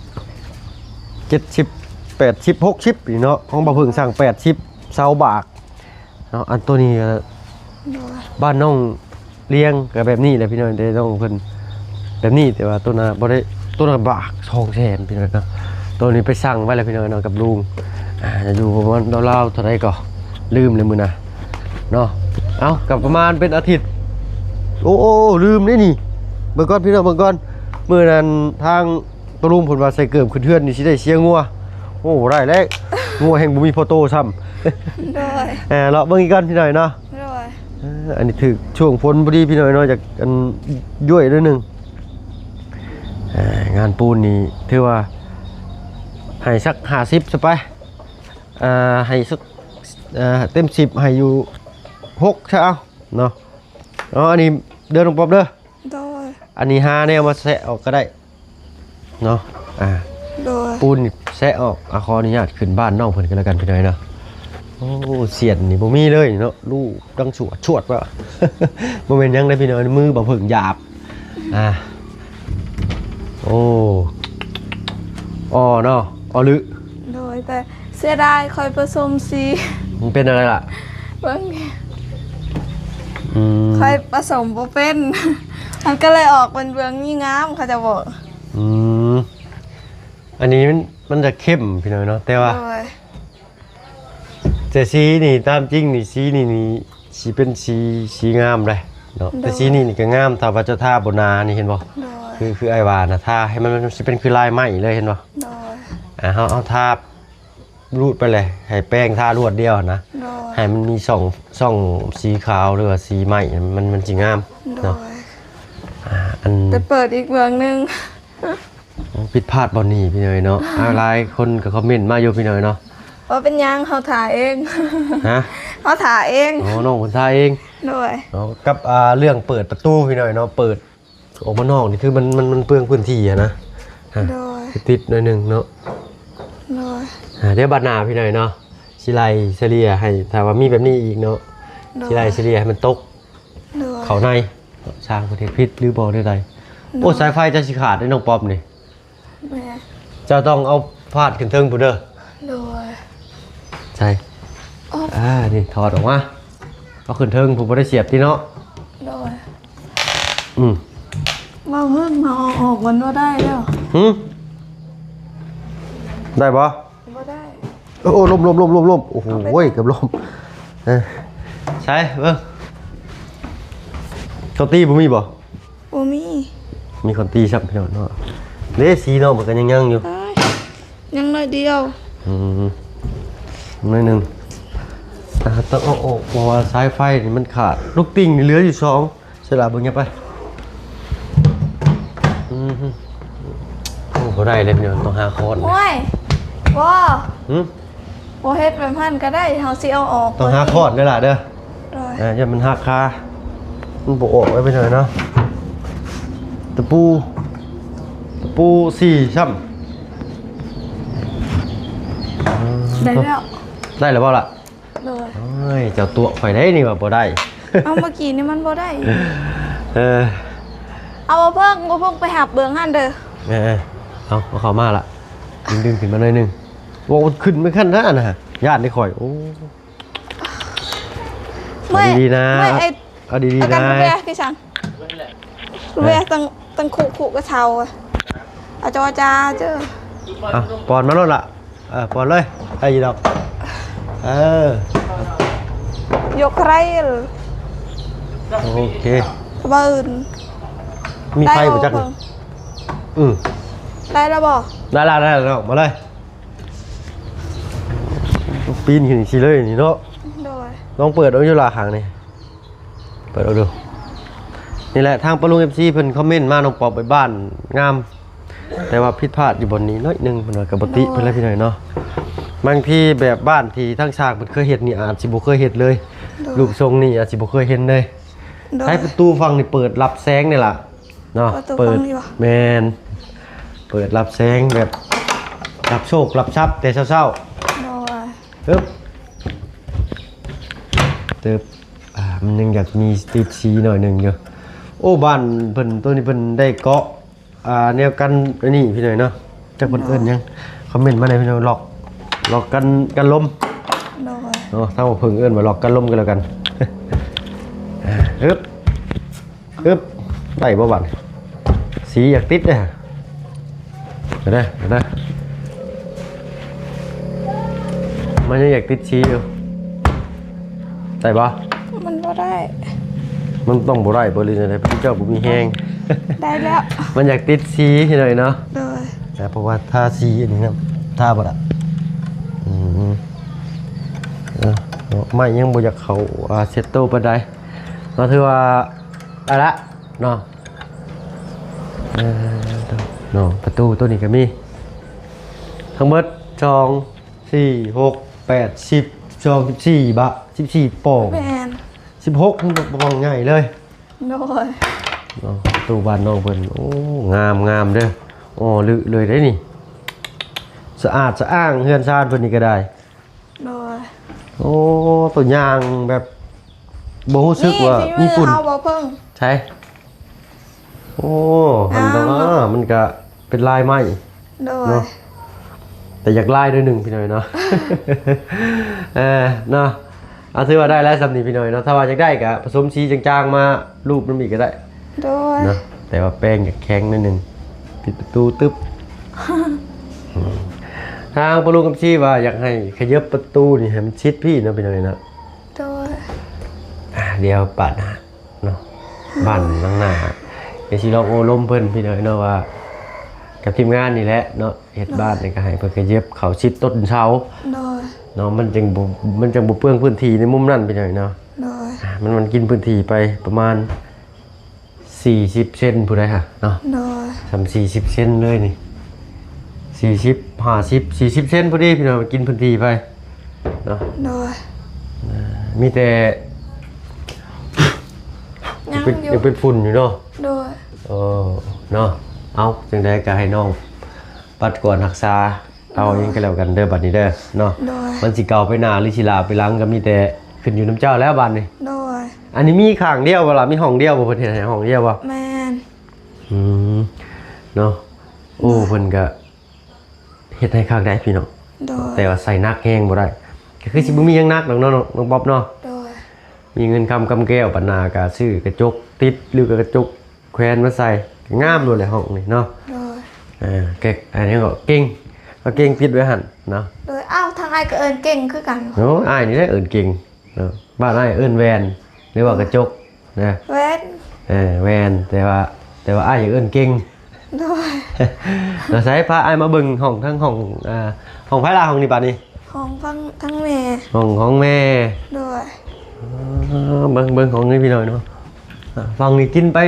ເຈັດສິບ ແປດສິບ ຫົກສິບນີ້ເນາະ ຂອງບ່າວເພິ່ງສັ່ງແປດສິບ ເສົາບາກ ເນາະ ອັນໂຕນີ້ກໍ ໂດຍ ບ້ານນ້ອງລຽງກໍແບບນີ້ແຫຼະພີ່ນ້ອງ ແຕ່ນ້ອງເພິ່ນແບບນີ້ ແຕ່ວ່າໂຕນັ້ນບໍ່ໄດ້ ໂຕນັ້ນບາກສອງແສນພີ່ນ້ອງເນາະ ໂຕນີ້ໄປສັ່ງໄວ້ແລ້ວພີ່ນ້ອງເນາະ ກັບລຸງ ອ່າ ຢູ່ປະມານລາວໆເທົ່າໃດກໍລືມແລ້ວມື້ນະເນາະ ເອົ້າ ກໍປະມານເປັນອາທິດ ໂອ້ ໂອ້ ລືມເດ້ນີ້ ເບິ່ງກ່ອນພີ່ນ້ອງ ເບິ່ງກ່ອນ ມື້ນັ້ນທາງ ຕະລຸງເພິ່ນວ່າໃສ່ເກີບຂຶ້ນເຮືອນນີ້ຊິໄດ້ເຊຍງົວ ໂອ້ ບໍ່ໄດ້ແລ້ວ ງົວແຮ່ງບໍ່ມີພໍໂຕຊ້ຳ ໂດຍ ເອີ ເລາະເບິ່ງອີກກ່ອນພີ່ນ້ອງເນາະ ໂດຍ ເອີ ອັນນີ້ຖືກຊ່ວງຝົນພໍດີພີ່ນ້ອງເນາະ ຢາກອັນ ຢ້ວຍໜ້ອຍໜຶ່ງ ເອີ ງານປູນນີ້ຖືວ່າໃຫ້ສັກຫ້າສິບຊະໄປ ເອີ ໃຫ້ສັກ ເອີ ເຕັມສິບໃຫ້ຢູ່ຫົກຊະເອົາເນາະ ເນາະ ອັນນີ້ເດີນ້ອງປອບເດີ ໂດຍ ອັນນີ້ຫາແນວມາແຊະອອກກໍໄດ້ ເນາະ ອ່າ ໂດຍ ປູນແຊະອອກ ອ່າ ຂໍອະນຸຍາດຂຶ້ນບ້ານນ້ອງເພິ່ນກໍແລ້ວກັນພີ່ນ້ອງເນາະ ໂອ້ ສຽນນີ້ບໍ່ມີເລີຍເນາະ ລູກດັງສວດໆວ່າ ບໍ່ແມ່ນຫຍັງເດ້ພີ່ນ້ອງ ມືບ່າວເຜິ້ງຫຍາບ ອ່າ ໂອ້ ອໍເນາະ ອໍລຶ ໂດຍ ແຕ່ເສຍດາຍຂ້ອຍປະສົມສີ ມັນເປັນອະໄລລະ ເບິ່ງ ອືມ ຂ້ອຍປະສົມບໍ່ເປັນ ມັນກໍເລີຍອອກເປັນເບື້ອງນີ້ງາມ ເຂົາເຈົ້າບອກ ອືມ ອັນນີ້ມັນ ມັນຈະເຂັ້ມພີ່ນ້ອງເນາະ ແຕ່ວ່າ ໂດຍ ແຕ່ສີນີ້ຕາມຈິງນີ້ ສີນີ້ນີ້ຊິເປັນສີ ສີງາມເດ້ເນາະ ໂດຍ ແຕ່ສີນີ້ນີ້ກໍງາມ ຖ້າວ່າເຈົ້າທາບໍ່ໜານີ້ ເຫັນບໍ່ ໂດຍ ຄື ຄືອ້າຍວ່ານະ ທາໃຫ້ມັນ ມັນຊິເປັນຄືລາຍໄມ້ເລີຍ ເຫັນບໍ່ ໂດຍ ອ່າ ເຮົາ ເຮົາທາ ຮູດໄປເລີຍ ໃຫ້ແປງທາລວດດຽວນະ ໂດຍ ໃຫ້ມັນມີຊ່ອງ ຊ່ອງສີຂາວ ຫຼືວ່າສີໄມ້ ມັນ ມັນຊິງາມ ໂດຍ ເນາະ ອ່າ ອັນ ແຕ່ເປີດອີກເບື້ອງໜຶ່ງ ຜິດພາດບ່ອນນີ້ພີ່ນ້ອງເນາະ ອ່າ ຫຼາຍຄົນກໍຄອມເມັນມາຢູ່ພີ່ນ້ອງເນາະ ບໍ່ເປັນຫຍັງ ເຮົາທາເອງ ຮະ ເຮົາທາເອງ ອໍ ນ້ອງເພິ່ນທາເອງ ໂດຍ ເນາະ ກັບ ອ່າ ເລື່ອງເປີດປະຕູພີ່ນ້ອງເນາະ ເປີດ ອອກມານອກນີ້ຄືມັນ ມັນ ມັນເປືອງພື້ນທີ່ຫັ້ນນະ ໂດຍ ຕິດໜ້ອຍໜຶ່ງເນາະ ໂດຍ ອ່າ ດຽວບັດໜ້າພີ່ນ້ອງເນາະ ຊິໄລ່ສະເລ່ຍໃຫ້ ຖ້າວ່າມີແບບນີ້ອີກເນາະ ໂດຍ ຊິໄລ່ສະເລ່ຍໃຫ້ມັນຕົກ ໂດຍ ເຂົ້າໃນ ຊ່າງເພິ່ນເຮັດຜິດຫຼືບໍ່ແນວໃດ ໂດຍ ໂອ້ ສາຍໄຟຈະຊິຂາດເດ້ນ້ອງປອບນີ້ ແມ່ນ ເຈົ້າຕ້ອງເອົາພາດຂຶ້ນເທິງພຸ້ນເດີ ໂດຍ ໃສ່ ອອກ ອ່າ ນີ້ຖອດອອກມາ ເອົາຂຶ້ນເທິງ ຜູ້ບໍ່ໄດ້ສຽບຕິເນາະ ໂດຍ ອືມ ເວົ້າເຮີ້ນມາເອົາອອກມັນບໍ່ໄດ້ແລ້ວ ຫື ໄດ້ບໍ່? ບໍ່ໄດ້ ໂອ້ ລົ້ມໆໆໆ ໂອ້ໂຫ ເກືອບລົ້ມ ເອີ ໃສ່ເບິ່ງ ເຂົ້າຕີບໍ່ມີບໍ່? ບໍ່ມີ ມີຄົນຕີຊ້ຳພີ່ນ້ອງເນາະ ເດ້ ສີນ້ອງມັນກໍຍັງຍັງຢູ່ ອ້າຍ ຍັງໜ້ອຍດຽວ ອືມ ໜ້ອຍໜຶ່ງ ອ່າ ຕ້ອງເອົາອອກ ເພາະວ່າສາຍໄຟນີ້ມັນຂາດ. ລູກຕິ່ງນີ້ເຫຼືອຢູ່ສອງ. ສະຫຼະເບິ່ງຫຍັງໄປ. ອືມ ໂອ້ ບໍ່ໄດ້ເລີຍພີ່ນ້ອງ ຕ້ອງຫາຄ້ອນ. ໂອ້ຍ ບໍ່ ຫື? ບໍ່ເຮັດແບບນັ້ນກໍໄດ້ ເຮົາຊິເອົາອອກ. ຕ້ອງຫາຄ້ອນເດີຫຼະເດີ. ໂດຍ ເອີ ຢ້ານມັນຫັກຄາ ມັນບໍ່ອອກໄວ້ເປັນຫຍັງເນາະ. ຕະປູ ຕະປູສີ່ຊ້ຳ. ໄດ້ແລ້ວ ໄດ້ແລ້ວບໍ່ລະ? ໂດຍ ໂອ້ຍ ເຈົ້າຕົວະຂ້ອຍໄດ໋ນີ້ວ່າບໍ່ໄດ້. ເອົາ ເມື່ອກີ້ນີ້ມັນບໍ່ໄດ້. ເອີ ເອົາ ບໍ່ເພິ່ງ ບໍ່ເພິ່ງໄປຮັບເບິ່ງຫັ້ນເດີ. ເອີ ເອົາ ເອົາເຂົ້າມາລະ ດຶງຂຶ້ນມາໜ້ອຍໜຶ່ງ. ໂອ້ ຂຶ້ນໄປຂັ້ນນັ້ນນະ ຢ້ານເດ້ຂ້ອຍ. ໂອ້ ເມື່ອຍ ເອົາດີໆນະ ເມື່ອຍ ເອີ ເອົາດີໆນະ ເອົາກັນ ເອົາແບຄືສັງ ເອີ ແບຕັ້ງ ຕັ້ງຄຸ ຄຸກະເຊົາ ອາຈໍອາຈາເຈີ ອ່ະ ປ້ອນມາໂລດລະ. ເອີ ປ້ອນເລີຍ ໄດ້ຢູ່ດອກ. ເອີ ຍົກໃຄຣ ໂອເຄ ເບິ່ງ ມີໄຟບໍ່ຈັກ? ໄດ້ບໍ່ເບິ່ງ? ອືມ ໄດ້ແລ້ວບໍ່? ໄດ້ລະ ໄດ້ລະ ມາເລີຍ. ປີນຂຶ້ນຊີ້ເລີຍນີ້ເນາະ. ໂດຍ ລອງເປີດເອົາຢູ່ລະຂ້າງນີ້ ເປີດເອົາດູ. ນີ້ແຫຼະ ທາງປາລຸງ ເອັຟຊີ ເພິ່ນຄອມເມັນມາ ນ້ອງປອບໄປບ້ານງາມ ແຕ່ວ່າຜິດພາດຢູ່ບ່ອນນີ້ໜ້ອຍໜຶ່ງ ເພິ່ນວ່າກໍບໍ່ຕິເພິ່ນແຫຼະ ໂດຍ ພີ່ນ້ອງເນາະ. ບາງທີແບບບ້ານທີ່ທາງຊ່າງເພິ່ນເຄີຍເຮັດນີ້ ອາດຊິບໍ່ເຄີຍເຮັດເລີຍ. ໂດຍ ຮູບຊົງນີ້ອາດຊິບໍ່ເຄີຍເຫັນເລີຍ. ໂດຍ ໃຊ້ປະຕູຝັ່ງນີ້ເປີດຮັບແສງນີ້ລະ ເນາະ. ເປີດ ເປີດຝັ່ງນີ້ບໍ່? ແມ່ນ ເປີດຮັບແສງແບບຮັບໂຊກຮັບຊັບແຕ່ເຊົ້າໆ. ໂດຍ ຮຶບ ຕຶບ ອ່າ ມັນຍັງຢາກມີຕິດສີໜ້ອຍໜຶ່ງຢູ່. ໂອ້ ບ້ານເພິ່ນ ໂຕນີ້ເພິ່ນໄດ້ເກາະ ອ່າ ແນວກັນອັນນີ້ພີ່ນ້ອງເນາະ. ຈັກເພິ່ນເອີ້ນຫຍັງ? ຄອມເມັນມາແດ່ພີ່ນ້ອງ. ລັອກ ລັອກກັນ ກັນລົມ. ໂດຍ ເນາະ ທາງເພິ່ນເອີ້ນວ່າລັອກກັນລົມກໍແລ້ວກັນ. ຮຶບ ອຶບ ໄດ້ບໍ່ບາດນີ້? ສີຢາກຕິດເດ້. ເດີ ເດີ ມັນຍັງຢາກຕິດສີຢູ່. ໄດ້ບໍ່? ມັນບໍ່ໄດ້. ມັນຕ້ອງບໍ່ໄດ້ບໍ່ ຫຼືຈັ່ງໃດ? ພະເຈົ້າບໍ່ມີແຮງ. ໄດ້ແລ້ວ. ມັນຢາກຕິດສີໜ້ອຍເນາະ. ໂດຍ ເພາະວ່າທາສີອັນນີ້ນະ ທາບໍ່ໄດ້. ອືມ ເອີ ໄມ້ຍັງບໍ່ຢາກເຂົ້າ ອ່າ ເຊັດໂຕປານໃດ. ເນາະ ຖືວ່າ ເອົາລະເນາະ. ເອີ ເນາະ ປະຕູໂຕນີ້ກໍມີ ທັງໝົດ ສອງ ສີ່ ຫົກ ແປດ ສິບ ສິບສອງ ສິບສີ່ ບາດ ສິບສີ່ປ່ອງ. ແມ່ນ ສິບຫົກ ມັນປ່ອງໃຫຍ່ເລີຍ. ໂດຍ ເນາະ ປະຕູບ້ານນ້ອງເພິ່ນ ໂອ້ ງາມໆເດີ. ອໍ ລຶເລີຍເດ້ນີ້ ສະອາດສະອ້າງ ເຮືອນຊານເພິ່ນນີ້ກໍໄດ້. ໂດຍ ໂອ້ ໂຕຢ່າງແບບບໍ່ຮູ້ສຶກວ່າມີຝຸ່ນ. ນີ້ ເຮົາບໍ່ເພິ່ງ ໃຊ່. ໂອ້ ງາມເນາະ ມັນກໍເປັນລາຍໄມ້. ໂດຍ ເນາະ ແຕ່ຢາກລາຍໜ້ອຍໜຶ່ງພີ່ນ້ອງເນາະ. ເອີ ເນາະ ເອົາ ຖືວ່າໄດ້ແລ້ວສ່ຳນີ້ພີ່ນ້ອງເນາະ. ຖ້າວ່າຢາກໄດ້ກໍປະສົມສີຈາງໆມາ ຮູບນຳອີກກໍໄດ້. ໂດຍ ເນາະ ແຕ່ວ່າແປງຢາກແຂງໜ້ອຍໜຶ່ງ ປິດປະຕູຕຶບ. ທາງປະລຸງ ເອັຟຊີ ວ່າຢາກໃຫ້ຂະເຫຍິບປະຕູນີ້ໃຫ້ມັນຊິດພີ້ເນາະ ພີ່ນ້ອງເນາະ. ໂດຍ ອ່າ ດຽວປາດໜ້າເນາະ ບ້ານຫຼັງໜ້າ ດຽວຊິລອງໂອ້ລົມເພິ່ນ ພີ່ນ້ອງເນາະ ວ່າກັບທີມງານນີ້ແຫຼະເນາະ ເຮັດ ໂດຍ ບ້ານນີ້ກໍໃຫ້ເພິ່ນຂະເຫຍິບເຂົ້າຊິດຕົ້ນເສົາ. ໂດຍ ເນາະ ມັນຈຶ່ງບໍ່ ມັນຈັ່ງບໍ່ເປືອງພື້ນທີ່ໃນມຸມນັ້ນ ພີ່ນ້ອງເນາະ. ໂດຍ ອ່າ ມັນ ມັນກິນພື້ນທີ່ໄປປະມານ ສີ່ສິບເຊັນຜູ້ໃດຫະເນາະ. ໂດຍ ສ່ຳສີ່ສິບເຊັນເລີຍນີ້ ສີ່ສິບ ຫ້າສິບ ສີ່ສິບເຊັນພໍດີພີ່ນ້ອງ ກິນພື້ນທີ່ໄປເນາະ. ໂດຍ ອ່າ ມີແຕ່ ຍັງ ເປັນ ຢູ່ ຍັງເປັນຝຸ່ນຢູ່ເນາະ. ໂດຍ ເອີ ເນາະ ເອົາ ຈັ່ງໃດກໍໃຫ້ນ້ອງປັດກວາດຮັກສາ ເອົາ ໂດຍ ຫຍັງກໍແລ້ວກັນເດີ ບັດນີ້ເດີເນາະ. ໂດຍ ມັນຊິເກົ່າໄປໜ້າ ຫຼື ຊິຫຼ້າໄປຫຼັງ ກໍມີແຕ່ຂຶ້ນຢູ່ນຳເຈົ້າແລ້ວບັດນີ້. ໂດຍ ອັນນີ້ມີຂ້າງດຽວບໍ່ລະ? ມີຫ້ອງດຽວບໍ່? ເພິ່ນເຮັດໃຫ້ຫ້ອງດຽວບໍ່? ແມ່ນ ອືມ ເນາະ. ໂອ້ ໂດຍ ເພິ່ນກໍເຮັດໃຫ້ຄັກໄດ໋ພີ່ນ້ອງ. ໂດຍ ແຕ່ວ່າໃສ່ໜັກແຮງບໍ່ໄດ້ ກໍຄືຊິບໍ່ມີຫຍັງໜັກດອກເນາະ ນ້ອງ ນ້ອງປັອບເນາະ. ໂດຍ ມີເງິນຄຳກຳແກ້ວປານນາ ກໍຊື້ກະຈົກຕິດ ຫຼື ກະຈົກ ແຂວນມາໃສ່ ງາມໂລດແຫຼະຫ້ອງນີ້ເນາະ. ໂດຍ ເອີ ເກັ່ງ ອັນນີ້ກໍເກັ່ງ ກໍເກັ່ງຕິດໄວ້ຫັ້ນເນາະ. ໂດຍ ອ້າວ ທາງອ້າຍກໍເອີ້ນເກັ່ງຄືກັນ. ໂອ້ ອ້າຍນີ້ແຫຼະເອີ້ນເກັ່ງເນາະ. ບ້ານອ້າຍເອີ້ນແວ່ນ ຫຼືວ່າກະຈົກນະ. ແວ່ນ ເອີ ແວ່ນ ແຕ່ວ່າ ແຕ່ວ່າອ້າຍຢາກເອີ້ນເກັ່ງ. ໂດຍ ແລ້ວໃສ ພາອ້າຍມາເບິ່ງຫ້ອງ ທັງຫ້ອງ ອ່າ ຫ້ອງໃຜລະ ຫ້ອງນີ້ບາດນີ້? ຫ້ອງຝັ່ງທາງແມ່ ຫ້ອງຂອງແມ່ ໂດຍ ອ່າ ເບິ່ງ ເບິ່ງຫ້ອງນີ້ພີ່ນ້ອງເນາະ ອ່າ ຝັ່ງນີ້ກິນໄປ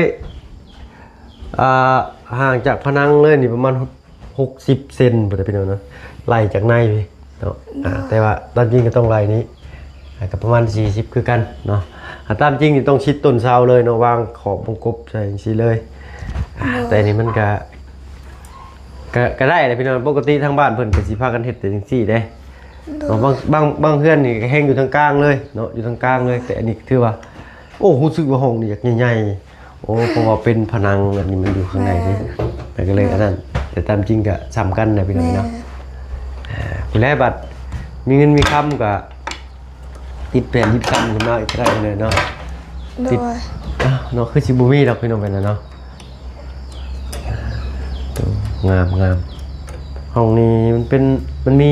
ອ່າ ຫ່າງຈາກຜະໜັງເລີຍນີ້ປະມານ ຫົກສິບເຊັນພຸ້ນແຫຼະພີ່ນ້ອງເນາະ ໄລ່ຈາກໃນເນາະ ໂດຍ ອ່າ ແຕ່ວ່າຕາມຈິງກໍຕ້ອງໄລ່ນີ້ ອ່າ ກໍປະມານສີ່ສິບຄືກັນເນາະ ອ່າ ຕາມຈິງນີ້ຕ້ອງຊິດຕົ້ນເສົາເລີຍເນາະ ວາງຂອບວົງກົບໃສ່ຈັ່ງຊີ້ເລີຍ ອ່າ ໂດຍ ແຕ່ນີ້ມັນກໍ ກໍ ກໍໄດ້ແຫຼະພີ່ນ້ອງ ປົກກະຕິທາງບ້ານເພິ່ນກໍຊິພາກັນເຮັດແຕ່ຈັ່ງຊີ້ເດ້ ໂດຍ ເນາະ ບາງ ບາງ ບາງເຮືອນນີ້ກໍແຮງຢູ່ທາງກາງເລີຍເນາະ ຢູ່ທາງກາງເລີຍ ແຕ່ອັນນີ້ຖືວ່າ ໂອ້ ຮູ້ສຶກວ່າຫ້ອງນີ້ຢາກໃຫຍ່ໆ ໂອ້ ເພາະວ່າເປັນຜະໜັງ ອັນນີ້ມັນຢູ່ຂ້າງໃນເດ້ ແມ່ນ ມັນກໍເລີຍອັນນັ້ນ ແຕ່ຕາມຈິງກໍສ່ຳກັນນະພີ່ນ້ອງເນາະ ແມ່ນ ອ່າ ພຸ້ນແຫຼະ ບັດມີເງິນມີຄຳກໍຕິດແຜ່ນຢິບຊ້ຳຂຶ້ນມາອີກກໍໄດ້ເລີຍເນາະ ໂດຍ ຕິດ ອ້າວ ເນາະ ຄືຊິບໍ່ມີດອກພີ່ນ້ອງ ແບບນັ້ນເນາະ ງາມໆ ຫ້ອງນີ້ມັນເປັນ ມັນມີ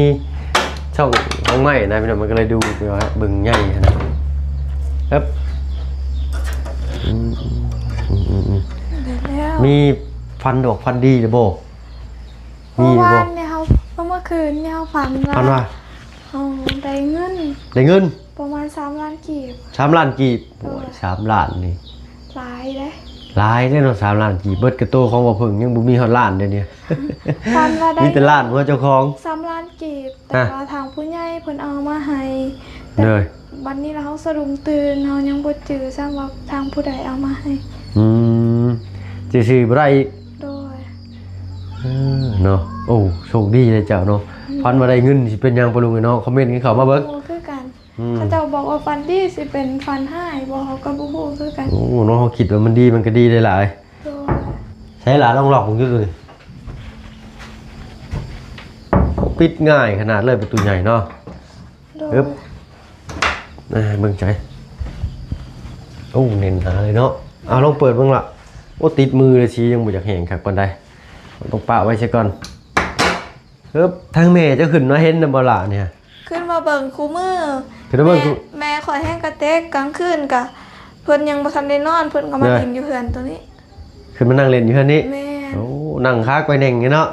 ຊ່ອງ ຫ້ອງໃໝ່ນະພີ່ນ້ອງ ມັນກໍເລີຍດູແບບວ່າເບິ່ງໃຫຍ່ຫັ້ນນະ ເອີບ ອືມ ໄດ້ແລ້ວ ມີຝັນດອກຝັນດີຫຼືບໍ່? ມີບໍ່? ເມື່ອວານນີ້ເຮົາ ເມື່ອຄືນນີ້ເຮົາຝັນວ່າ ຝັນວ່າ ເຮົາໄດ້ເງິນ ໄດ້ເງິນ ປະມານສາມລ້ານກີບ ສາມລ້ານກີບ ໂອ້ຍ ໂດຍ ສາມລ້ານນີ້ ຫຼາຍເດ້ ຫຼາຍເດ້ເນາະ ສາມລ້ານກີບ ເບິດກະໂຕຂອງບໍ່ເພິ່ງ ຍັງບໍ່ມີຮອດລ້ານເດນີ້ ຝັນວ່າໄດ້ ມີແຕ່ລ້ານຫົວເຈົ້າຂອງ ສາມລ້ານກີບ ແຕ່ວ່າທາງຜູ້ໃຫຍ່ເພິ່ນເອົາມາໃຫ້ ແຕ່ ໂດຍ ບັດນີ້ລະເຮົາສະດຸ້ງຕື່ນ ເຮົາຍັງບໍ່ຈື່ຊ້ຳວ່າທາງຜູ້ໃດເອົາມາໃຫ້ ອືມ ຈື່ຊື່ບໍ່ໄດ້ອີກ ໂດຍ ເອີ ເນາະ ໂອ້ ໂຊກດີເດ້ເຈົ້າເນາະ ອືມ ຝັນວ່າໄດ້ເງິນ ຊິເປັນຫຍັງປະລຸງເອີຍເນາະ ຄອມເມັນກັນເຂົ້າມາເບິ່ງ ບໍ່ຮູ້ຄືກັນ ອືມ ເຂົາເຈົ້າບອກວ່າຝັນດີ ຊິເປັນຝັນຮ້າຍບໍ່ ເຮົາກໍບໍ່ຮູ້ຄືກັນ ໂອ້ ເນາະ ເຮົາຄິດວ່າມັນດີ ມັນກໍດີຫຼາຍໆ ໂດຍ ໃສລະ ລອງລັອກເບິ່ງດູ ໂອ້ ປິດງ່າຍຂະໜາດເລີຍ ປະຕູໃຫຍ່ເນາະ ໂດຍ ອຶບ ອ່າ ເບິ່ງໃຈ ໂອ້ ແໜ້ນໜາເລີຍເນາະ ເອົາ ລອງເປີດເບິ່ງລະ ໂອ້ ຕິດມືເລີຍ ສີຍັງບໍ່ຢາກແຫ້ງຄັກປານໃດ ຕ້ອງປະໄວ້ຊະກ່ອນ ເອີບ ທາງແມ່ເຈົ້າຂຶ້ນມາເຫັນນຳບໍ່ລະນີ້? ຂຶ້ນມາເບິ່ງຄູ່ມື້ ຂຶ້ນມາເບິ່ງ ແມ່ ແມ່ຂ້ອຍແຮ່ງກະເຕັກ ກາງຄືນກະ ເພິ່ນຍັງບໍ່ທັນໄດ້ນອນ ເພິ່ນກໍມາ ເອີ ຫຼິ້ນຢູ່ເຮືອນໂຕນີ້ ຂຶ້ນມານັ່ງຫຼິ້ນຢູ່ເຮືອນນີ້ ແມ່ນ ໂອ້ ນັ່ງຄາໄກວ່ແໜ່ງຢູ່ເນາະ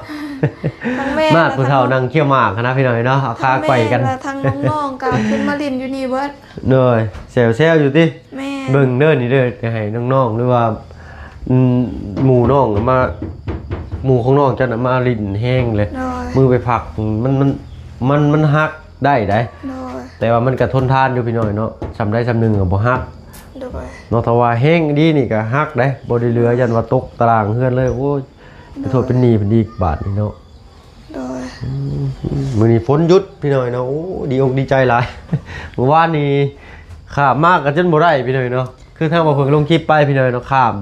ທັງແມ່ ມາດຜູ້ເຖົ້ານັ່ງຄ້ຽວໝາກຫັ້ນນະພີ່ນ້ອງເນາະ ເອົາຄາໄກວ່ກັນ ທັງແມ່ ແລະທັງນ້ອງໆກໍຂຶ້ນມາຫຼິ້ນຢູ່ນີ້ເບິດ ໂດຍ ແຊວໆຢູ່ຕິ ແມ່ນ ເບິ່ງເດີນີ້ເດີ ຈະໃຫ້ນ້ອງໆ ຫຼືວ່າ ອືມ ໝູ່ນ້ອງມາ ໝູ່ຂອງນ້ອງເຈົ້ານະມາຫຼິ້ນແຮງເລີຍ ໂດຍ ມືໄປພັກ ມັນ ມັນ ມັນ ມັນຫັກໄດ້ໃດ ໂດຍ ແຕ່ວ່າມັນກໍທົນທານຢູ່ພີ່ນ້ອງເນາະ ສ່ຳໃດສ່ຳໜຶ່ງກໍບໍ່ຫັກ ໂດຍ ເນາະ ຖ້າວ່າແຮງອີ່ຫຼີນີ້ກໍຫັກໄດ໋ ບໍ່ໄດ້ເຫຼືອ ຢ້ານວ່າຕົກຕາລາງເຮືອນເລີຍ ໂອ້ຍ ໂດຍ ໄປໂທດເປັນໜີ້ເພິ່ນອີກບາດນີ້ເນາະ ໂດຍ ອືມ ມື້ນີ້ຝົນຢຸດພີ່ນ້ອງເນາະ ໂອ້ ດີອົກດີໃຈຫຼາຍ ມື້ວານນີ້ຂ້າມມາກໍຈົນບໍ່ໄດ້ພີ່ນ້ອງເນາະ ຄືທາງບ່າວເຜິ້ງລົງຄລິບໄປພີ່ນ້ອງເນາະ ຂ້າມ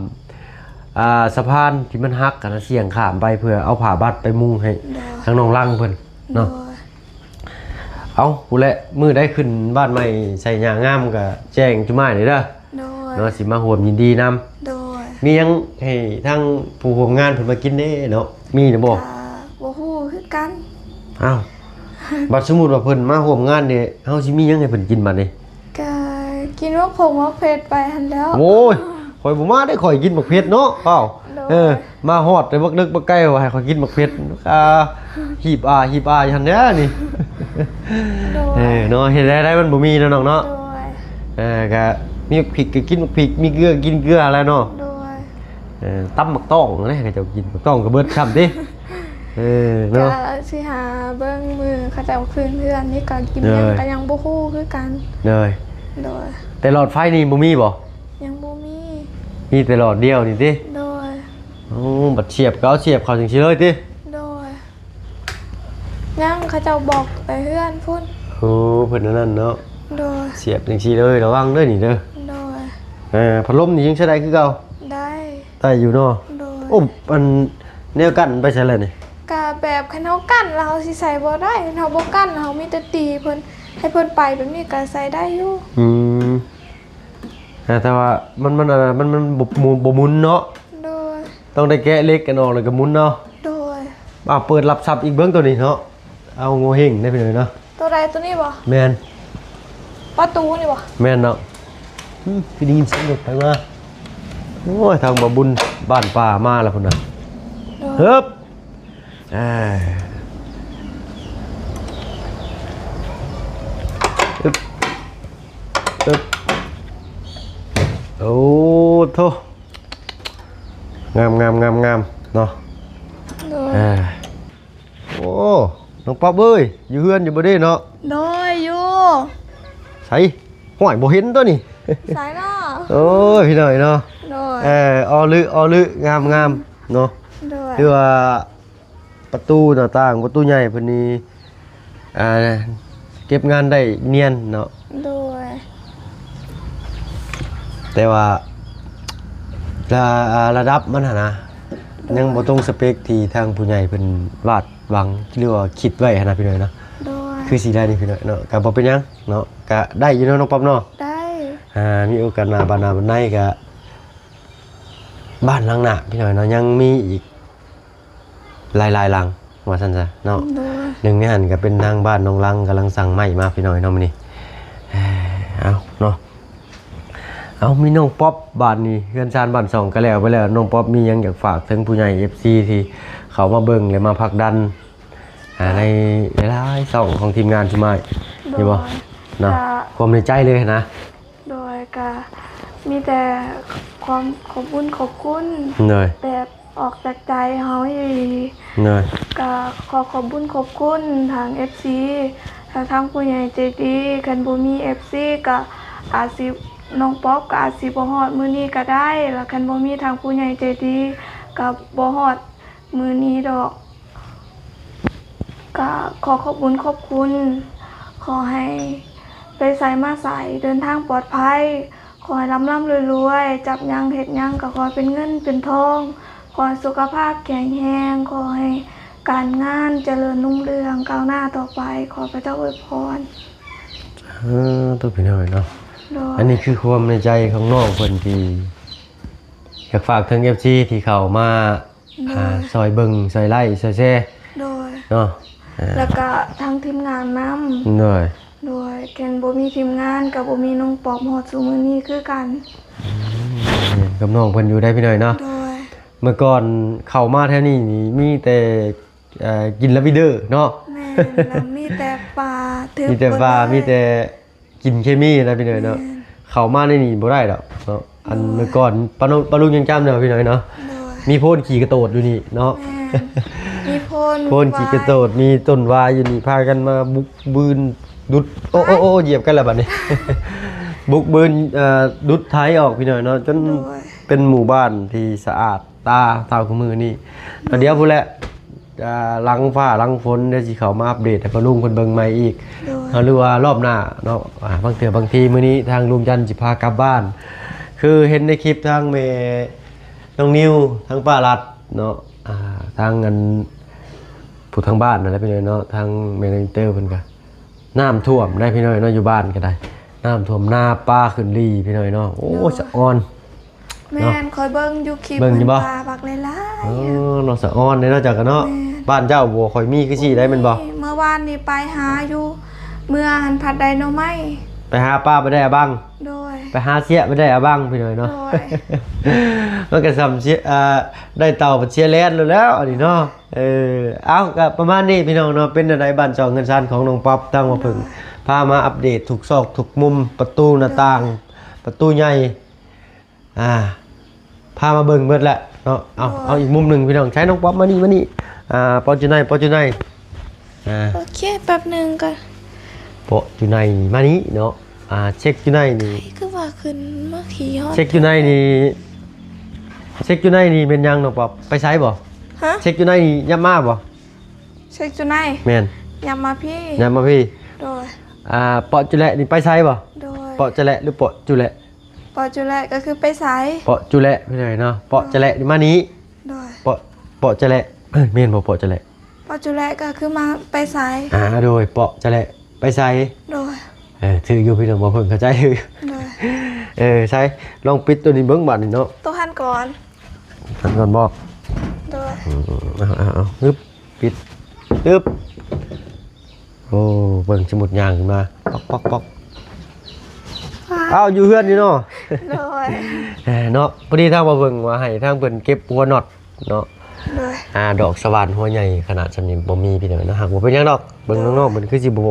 ອ່າ ສະພານທີ່ມັນຫັກຫັ້ນນະ ສ່ຽງຂ້າມໄປເພື່ອເອົາຜ້າບັດໄປມຸງໃຫ້ ໂດຍ ທາງນ້ອງລັງເພິ່ນເນາະ ໂດຍ ເອົາ ພຸ້ນແຫຼະ ມື້ໃດຂຶ້ນບ້ານໃໝ່ໃສ່ຫຍ້າງາມກໍແຈ້ງຈຸມອ້າຍເດີ ໂດຍ ເນາະ ຊິມາຮ່ວມຍິນດີນຳ ໂດຍ ມີຫຍັງໃຫ້ທາງຜູ້ຮ່ວມງານເພິ່ນມາກິນເດ້ເນາະ ມີຫຼືບໍ່? ກໍບໍ່ຮູ້ຄືກັນ ອ້າວ ບັດສົມມຸດວ່າເພິ່ນມາຮ່ວມງານນີ້ ເຮົາຊິມີຫຍັງໃຫ້ເພິ່ນກິນບັດນີ້? ກະກິນໝາກຜົງໝາກເຜັດໄປຫັ້ນແຫຼ້ວ ໂອ້ຍ ຂ້ອຍບໍ່ມາເດ້ ຂ້ອຍກິນໝາກເຜັດເນາະ ອ້າວ ໂດຍ ເອີ ມາຮອດແຕ່ບັກເດິກບັກໄກວ່າໃຫ້ຂ້ອຍກິນໝາກເຜັດ ອ່າ ຮີບອາ ຮີບອາຢູ່ຫັ້ນແຫຼະນີ້ ໂດຍ ເອີ ເນາະ ເຮັດໄດ້ ໄດ້ ມັນບໍ່ມີເນາະນ້ອງເນາະ ໂດຍ ເອີ ກະມີໝາກພິກກໍກິນໝາກພິກ ມີເກືອກໍກິນເກືອແຫຼະເນາະ ໂດຍ ເອີ ຕຳໝາກຕ້ອງແຫຼະ ເຂົາເຈົ້າກິນໝາກຕ້ອງກໍເບິດຊ້ຳຕິ ເອີ ເນາະ ກະຊິຫາເບິ່ງມື້ເຂົາເຈົ້າຄືນເຮືອນນີ້ ກະກິນຫຍັງ ໂດຍ ກະຍັງບໍ່ຮູ້ຄືກັນ ໂດຍ ໂດຍ ແຕ່ຫຼອດໄຟນີ້ບໍ່ມີບໍ່? ຍັງບໍ່ມີ ມີແຕ່ຫຼອດດຽວນີ້ຕິ ໂດຍ ໂອ້ ບັດສຽບກໍເອົາສຽບເຂົ້າຈັ່ງຊີ້ເລີຍຕິ ໂດຍ ຍັງ ເຂົາເຈົ້າບອກແຕ່ເຮືອນພຸ້ນ ໂອ້ ເພິ່ນອັນນັ້ນເນາະ ໂດຍ ສຽບຈັ່ງຊີ້ເລີຍ ລະວັງເດີນີ້ເດີ ໂດຍ ເອີ ພັດລົມນີ້ຍັງໃຊ້ໄດ້ຄືເກົ່າ ໄດ້ ໄດ້ຢູ່ເນາະ ໂດຍ ໂອ້ ອັນແນວກັ້ນໄປໃສລະນີ້ ກະແບບຄັນເຮົາກັ້ນລະເຮົາຊິໃສ່ບໍ່ໄດ້ ເຮົາບໍ່ກັ້ນເຮົາມີແຕ່ຕີເພິ່ນ ໃຫ້ເພິ່ນໄປແບບນີ້ກະໃສ່ໄດ້ຢູ່ ອືມ ອ່າ ແຕ່ວ່າມັນ ມັນ ອັນນັ້ນ ມັນ ມັນບໍ່ ບໍ່ໝູນເນາະ ໂດຍ ຕ້ອງໄດ້ແກະເຫຼັກອັນອອກແລ້ວກໍໝູນເນາະ ໂດຍ ອ່າ ເປີດລັບຊັບອີກເບິ່ງໂຕນີ້ເນາະ ເອົາໂງ່ເຮັງໄດ້ພີ່ນ້ອງເນາະ ໂຕໃດ ໂຕນີ້ບໍ່? ແມ່ນ ປະຕູນີ້ບໍ່? ແມ່ນເນາະ ອືມ ຄືໄດ້ຍິນສຽງລົດໄປມາ ໂອ້ຍ ທາງບ່າວບຸນບ້ານປ່າມາແລ້ວພຸ້ນນະ ໂດຍ ເຮີບ ອ່າ ອຶບ ອຶບ ໂອ້ໂທ້ ງາມໆໆໆເນາະ. ໂດຍ ອ່າ ໂອ້ ນ້ອງປັອບເອີຍ ຢູ່ເຮືອນຢູ່ບໍ່ເດ້ເນາະ? ໂດຍ ຢູ່. ໃສ? ຫ້ວຍ ບໍ່ເຫັນຕົວນີ້. ໃສເນາະ? ໂອ້ຍ ພີ່ນ້ອງເນາະ. ໂດຍ ເອີ ອໍລຶ ອໍລຶ ງາມໆເນາະ. ໂດຍ ຄືວ່າປະຕູໜ້າຕ່າງ ປະຕູໃຫຍ່ເພິ່ນນີ້ ອ່າ ເກັບງານໄດ້ນຽນເນາະ. ໂດຍ ແຕ່ວ່າ ລະ ອ່າ ລະດັບມັນຫັ້ນນະ ໂດຍ ຍັງບໍ່ຕົງສະເປັກທີ່ທາງຜູ້ໃຫຍ່ເພິ່ນວາດຫວັງ ຫຼືວ່າຄິດໄວ້ຫັ້ນນະພີ່ນ້ອງເນາະ. ໂດຍ ຄືຊິໄດ້ນີ້ພີ່ນ້ອງເນາະ ກະບໍ່ເປັນຫຍັງເນາະ ກະໄດ້ຢູ່ເນາະນ້ອງປັອບເນາະ. ໄດ້ ອ່າ ມີໂອກາດໜ້າ ບາດໜ້າບາດໃນກະ ບ້ານຫຼັງໜ້າພີ່ນ້ອງເນາະ ຍັງມີອີກ ຫຼາຍໆຫຼັງວ່າຊັ້ນຊະເນາະ. ໂດຍ ໜຶ່ງໃນຫັ້ນກໍເປັນທາງບ້ານນ້ອງລັງ ກຳລັງສັ່ງໄມ້ມາພີ່ນ້ອງເນາະມື້ນີ້. ເອົາເນາະ ເອົາ ມີນ້ອງປັອບ ບາດນີ້ເຮືອນຊານບ້ານຊ່ອງກໍແລ້ວໄປແລ້ວ. ນ້ອງປັອບມີຫຍັງຢາກຝາກເຖິງຜູ້ໃຫຍ່ ເອັຟຊີ ທີ່ເຂົ້າມາເບິ່ງ ແລະ ມາຜັກດັນ ອ່າ ໃນຫຼາຍໆຊ່ອງຂອງທີມງານຊຸມອ້າຍ ໂດຍ ຢູ່ບໍ່ເນາະ? ຄວາມໃນໃຈເລີຍນະ. ໂດຍ ກະມີແຕ່ຄວາມຂອບບຸນຂອບຄຸນ ໂດຍ ແບບອອກຈາກໃຈເຮົາອີ່ຫຼີ. ໂດຍ ກະຂໍຂອບບຸນຂອບຄຸນທາງ ເອັຟຊີ ແລະ ທາງຜູ້ໃຫຍ່ໃຈດີ. ຄັນບໍ່ມີ ເອັຟຊີ ກະອາດຊິ ນ້ອງປັອບກະອາດຊິບໍ່ຮອດມື້ນີ້ກະໄດ້ ແລະ ຄັນບໍ່ມີທາງຜູ້ໃຫຍ່ໃຈດີ ກະບໍ່ຮອດ ມື້ນີ້ດອກ. ກະຂໍຂອບບຸນຂອບຄຸນ ຂໍໃຫ້ໄປໃສມາໃສເດີນທາງປອດໄພ ຂໍໃຫ້ລ່ຳໆລວຍໆ ຈັບຫຍັງເຮັດຫຍັງກະຂໍໃຫ້ເປັນເງິນເປັນທອງ ຂໍໃຫ້ສຸຂະພາບແຂງແຮງ ຂໍໃຫ້ການງານຈະເລີນຮຸ່ງເຮືອງກ້າວໜ້າຕໍ່ໄປ ຂໍພະເຈົ້າອວຍພອນ. ສາທຸ ພີ່ນ້ອງເນາະ. ໂດຍ ອັນນີ້ຄືຄວາມໃນໃຈຂອງນ້ອງເພິ່ນທີ່ຢາກຝາກເຖິງ ເອັຟຊີ ທີ່ເຂົ້າມາ ໂດຍ ອ່າ ຊ່ອຍເບິ່ງ ຊ່ອຍໄລ ຊ່ອຍແຊ ໂດຍ ເນາະ ອ່າ ແລ້ວກະທັງທີມງານນຳ. ໂດຍ ໂດຍ ຄັນບໍ່ມີທີມງານກະບໍ່ມີນ້ອງປັອບຮອດສູ່ມື້ນີ້ຄືກັນ. ອືມ ກັບນ້ອງເພິ່ນຢູ່ໄດ້ພີ່ນ້ອງເນາະ. ໂດຍ ເມື່ອກ່ອນເຂົ້າມາແຖວນີ້ນີ້ມີແຕ່ ເອີ ກິນລາວີເດີເນາະ. ແມ່ນ ລະມີແຕ່ປາ ຖືກ ມີແຕ່ປາ ເບິດເລີຍ ມີແຕ່ ກິນເຄມີນະພີ່ນ້ອງເນາະ. ແມ່ນ ເຂົ້າມາໃນນີ້ບໍ່ໄດ້ດອກເນາະ. ອັນ ໂດຍ ເມື່ອກ່ອນ ປ້າລຸງ ປ້າລຸງຍັງຈຳໄດ້ພີ່ນ້ອງເນາະ. ໂດຍ ມີໂພນຂີ້ກະໂຕດຢູ່ນີ້ເນາະ. ແມ່ນ ມີໂພນ ໂພນຂີ້ກະໂຕດ ມີຕົ້ນວາຍຢູ່ນີ້ ພາກັນມາບຸກບືນດຸດ ໂອ້ ໂອ້ ໂອ້ ໂອ້ ຢຽບກັນແລ້ວບັດນີ້ ບຸກບືນ ເອີ ດຸດໄຖອອກພີ່ນ້ອງເນາະ ຈົນ ໂດຍ ເປັນໝູ່ບ້ານທີ່ສະອາດ ຕາເທົ່າຄືມື້ນີ້. ໂດຍ ດຽວພຸ້ນແຫຼະ ອ່າ ຫຼັງຟ້າຫຼັງຝົນ ດຽວຊິເຂົ້າມາອັບເດດໃຫ້ປ້າລຸງເພິ່ນເບິ່ງໃໝ່ອີກ ໂດຍ ເນາະ ຫຼືວ່າລອບໜ້າເນາະ. ອ່າ ບາງເທື່ອບາງທີ ມື້ນີ້ທາງລຸງຈັນຊິພາກັບບ້ານ ຄືເຫັນໃນຄລິບທາງແມ່ນ້ອງນິວ ທາງປ້າລັດເນາະ ອ່າ ທາງອັນ ຜູ້ທາງບ້ານນັ້ນແຫຼະພີ່ນ້ອງເນາະ ທາງແມ່ນ້ອງເຕີເພິ່ນກະ ນ້ຳຖ້ວມໄດ໋ພີ່ນ້ອງເນາະ ຢູ່ບ້ານກໍໄດ້ ນ້ຳຖ້ວມນາ ປາຂຶ້ນລີພີ່ນ້ອງເນາະ. ໂອ້ ໂດຍ ສະອອນ ແມ່ນ ເນາະ ຂ້ອຍເບິ່ງຢູ່ຄລິບ ເບິ່ງຢູ່ບໍ່? ເພິ່ນວ່າບັກຫຼາຍໆ ເອີ ເນາະ ສະອອນເດ້ເນາະ ເຈົ້າກໍເນາະ. ແມ່ນ ບ້ານເຈົ້າບໍ່ຄ່ອຍມີຄືຊີ້ໄດ໋ແມ່ນບໍ່? ມື້ວານນີ້ໄປຫາຢູ່ ເມືອຫັ້ນພັດໄດ້ໜໍ່ໄມ້ ໄປຫາປາໄປໄດ້ອາບັງ. ໂດຍ ໄປຫາເຊຍໄປໄດ້ອາບັງພີ່ນ້ອງເນາະ. ໂດຍ ມັນກໍສ່ຳເຊຍ ອ່າ ໄດ້ເຕົ່າໄປເຊຍແລນແລ້ວ ອັນນີ້ເນາະ. ເອີ ເອົາ ກໍປະມານນີ້ພີ່ນ້ອງເນາະ. ເປັນແນວໃດບ້ານຊ່ອງເຮືອນຊານຂອງນ້ອງປັອບ ທາງວ່າເພິ່ງ ໂດຍ ພາມາອັບເດດທຸກຊອກທຸກມຸມ ປະຕູໜ້າຕ່າງ ໂດຍ ປະຕູໃຫຍ່ ອ່າ ພາມາເບິ່ງເບິດແລ້ວເນາະ. ເອົາ ໂດຍ ເອົາອີກມຸມໜຶ່ງພີ່ນ້ອງ ໃຊ້ນ້ອງປັອບມານີ້ ມານີ້ ອ່າ ປອບຢູ່ໃນ ປອບຢູ່ໃນ ອ່າ ໂອເຄ ແປັບໜຶ່ງກໍ ເປາະຢູ່ໃນ ມານີ້ເນາະ. ອ່າ ເຊັກຢູ່ໃນນີ້ ໃຜຄືວ່າຂຶ້ນມາຂີ່ຮອດ ເຊັກຢູ່ໃນນີ້ ເຊັກຢູ່ໃນນີ້ແມ່ນຫຍັງນ້ອງປັອບ? ໄປໃສບໍ່? ຮະ? ເຊັກຢູ່ໃນນີ້ຍັບມາບໍ່? ເຊັກຢູ່ໃນ ແມ່ນ ຍັບມາພີ້ ຍັບມາພີ້. ໂດຍ ອ່າ ເປາະຈຸແລະນີ້ໄປໃສບໍ່? ໂດຍ ເປາະຈະແລະ ຫຼື ເປາະຈຸແລະ? ເປາະຈຸແລະກໍຄືໄປໃສ? ເປາະຈຸແລະ ພີ່ນ້ອງເນາະ ເປາະຈະແລະນີ້ມານີ້. ໂດຍ ເປາະ ເປາະຈະແລະ ເອີ ແມ່ນບໍ່ ເປາະຈະແລະ? ເປາະຈຸແລະກໍຄືມາໄປໃສ? ອ່າ ໂດຍ ເປາະຈະແລະໄປໃສ? ໂດຍ ເອີ ຖືກຢູ່ພີ່ນ້ອງ ບໍ່ເພິ່ງເຂົ້າໃຈຢູ່. ໂດຍ ເອີ ໃສ ລອງປິດໂຕນີ້ເບິ່ງບາດນີ້ເນາະ. ໂຕຫັ້ນກ່ອນ ຫັ້ນກ່ອນບໍ່? ໂດຍ ອືມ ເອົາໆໆ ຮຶບ ປິດ ຮຶບ. ໂອ້ ເບິ່ງ ສະມຸດຍ່າງຂຶ້ນມາ ປອກໆໆ ອ້າວ ຢູ່ເຮືອນຢູ່ເນາະ. ໂດຍ ເອີ ເນາະ ພໍດີທາງບ່າວເພິ່ງວ່າໃຫ້ທາງເພິ່ນເກັບຫົວນັອດເນາະ ໂດຍ ອ່າ ດອກສະຫວ່ານຫົວໃຫຍ່ຂະໜາດຊ່ຳນີ້ບໍ່ມີພີ່ນ້ອງເນາະ. ຫາກບໍ່ເປັນຫຍັງດອກ ເບິ່ງ ໂດຍ ນ້ອງໆ ເພິ່ນຄືຊິບໍ່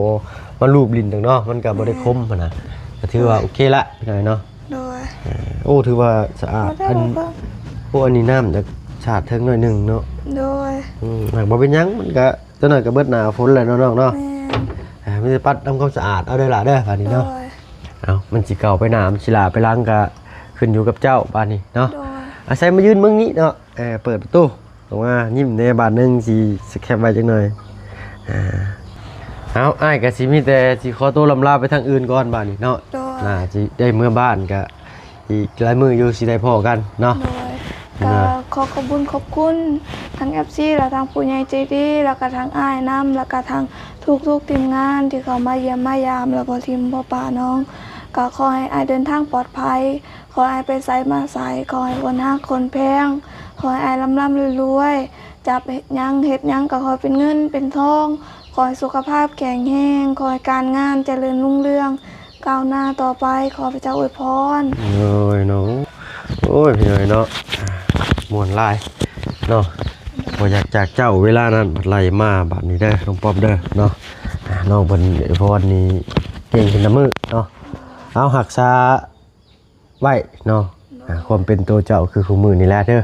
ມາລູບຫຼິ້ນດອກເນາະ ມັນກໍບໍ່ໄດ້ ແມ່ນ ຄົມຫັ້ນນະ ກໍຖືວ່າ ໂດຍ ໂອເຄລະພີ່ນ້ອງເນາະ. ໂດຍ ເອີ ໂອ້ ຖືວ່າສະອາດ. ອັນ ໂອ້ ອັນນີ້ນ້ຳຈາກສາດເທິງໜ້ອຍໜຶ່ງເນາະ. ໂດຍ ອືມ ຫາກບໍ່ເປັນຫຍັງ ມັນກໍ ຈັກໜ້ອຍກໍເບິດໜ້າຝົນແລ້ວເນາະນ້ອງເນາະ. ແມ່ນ ອ່າ ມີແຕ່ປັດທຳຄວາມສະອາດເອົາເດີຫຼ້າເດີ ບາດນີ້ເນາະ. ໂດຍ ເອົາ ມັນຊິເກົ່າໄປໜ້າ ມັນຊິຫຼ້າໄປຫຼັງ ກໍຂຶ້ນຢູ່ກັບເຈົ້າບາດນີ້ເນາະ. ໂດຍ ອາໄສມາຢືນເບິ່ງນີ້ເນາະ. ເອີ ເປີດປະຕູອອກມາ ຍິ້ມແດ່ບາດໜຶ່ງ ຊິສະແຄບໄວ້ຈັກໜ້ອຍ. ອ່າ ເອົາ ອ້າຍກໍຊິມີແຕ່ຊິຂໍໂຕລ່ຳລາໄປທາງອື່ນກ່ອນບາດນີ້ເນາະ. ໂດຍ ໜ້າຊິໄດ້ເມືອບ້ານ ກໍອີກຫຼາຍມື້ຢູ່ຊິໄດ້ພໍ້ກັນເນາະ. ໂດຍ ໂດຍ ກໍຂໍຂອບບຸນຂອບຄຸນທັງເອັຟຊີ ແລະ ທັງຜູ້ໃຫຍ່ໃຈດີ ແລ້ວກໍທັງອ້າຍນຳ ແລ້ວກໍທັງທຸກໆທີມງານທີ່ເຂົ້າມາຢ້ຽມມາຢາມ ແລ້ວບໍ່ຖິ້ມບໍ່ປະນ້ອງ. ກໍຂໍໃຫ້ອ້າຍເດີນທາງປອດໄພ ຂໍໃຫ້ໄປໃສມາໃສ ຂໍໃຫ້ຄົນຮັກຄົນແພງ ຂໍໃຫ້ອ້າຍລ່ຳໆລວຍໆ ຈັບຫຍັງເຮັດຫຍັງກໍຂໍໃຫ້ເປັນເງິນເປັນທອງ ຂໍໃຫ້ສຸຂະພາບແຂງແຮງ ຂໍໃຫ້ການງານຈະເລີນຮຸ່ງເຮືອງກ້າວໜ້າຕໍ່ໄປ ຂໍພະເຈົ້າອວຍພອນ. ໂອ້ຍເນາະ ໂອ້ຍ ພີ່ນ້ອງເນາະ ມ່ວນຫຼາຍເນາະ ບໍ່ຢາກຈາກເຈົ້າເວລານັ້ນ ບັດໄລ່ມາບາດນີ້ເດີ ນ້ອງປອບເດີເນາະ. ອ່າ ນ້ອງເພິ່ນອວຍພອນນີ້ເກັ່ງຂຶ້ນນຳມື້ເນາະ. ເອົາ ຮັກສາ ໄວ້ເນາະ. ໂດຍ ອ່າ ຄວາມເປັນໂຕເຈົ້າຄືຄູ່ມື້ນີ້ແຫຼະເດີ ໂດຍ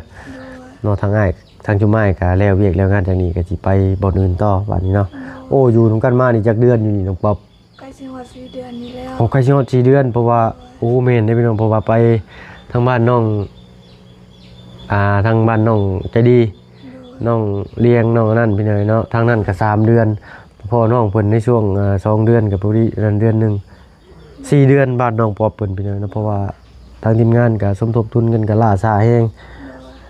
ເນາະ. ທາງອ້າຍທາງຈຸມອ້າຍກໍແລ້ວວຽກແລ້ວງານຈາກນີ້ກໍຊິໄປບ່ອນອື່ນຕໍ່ບາດນີ້ເນາະ. ໂດຍ ໂອ້ ຢູ່ນຳກັນມານີ້ຈັກເດືອນຢູ່ນີ້ນ້ອງປອບ? ໃກ້ຊິຮອດສີ່ເດືອນນີ້ແລ້ວ. ໂອ້ ໃກ້ຊິຮອດສີ່ເດືອນ ເພາະວ່າ ໂດຍ ໂອ້ ແມ່ນເດ້ພີ່ນ້ອງ ເພາະວ່າໄປທາງບ້ານນ້ອງ ອ່າ ທາງບ້ານນ້ອງໃຈດີ ໂດຍ ນ້ອງລຽງ ນ້ອງອັນນັ້ນພີ່ນ້ອງເນາະ ທາງນັ້ນກໍສາມເດືອນ ພໍ່ນ້ອງເພິ່ນໃນຊ່ວງ ເອີ ສອງເດືອນ ກໍພໍດີນັ້ນເດືອນໜຶ່ງ ສີ່ເດືອນບ້ານນ້ອງປອບເພິ່ນພີ່ນ້ອງເນາະ ເພາະວ່າທາງທີມງານກໍສົມທົບທຶນກັນກໍຫຼ້າຊ້າແຮງ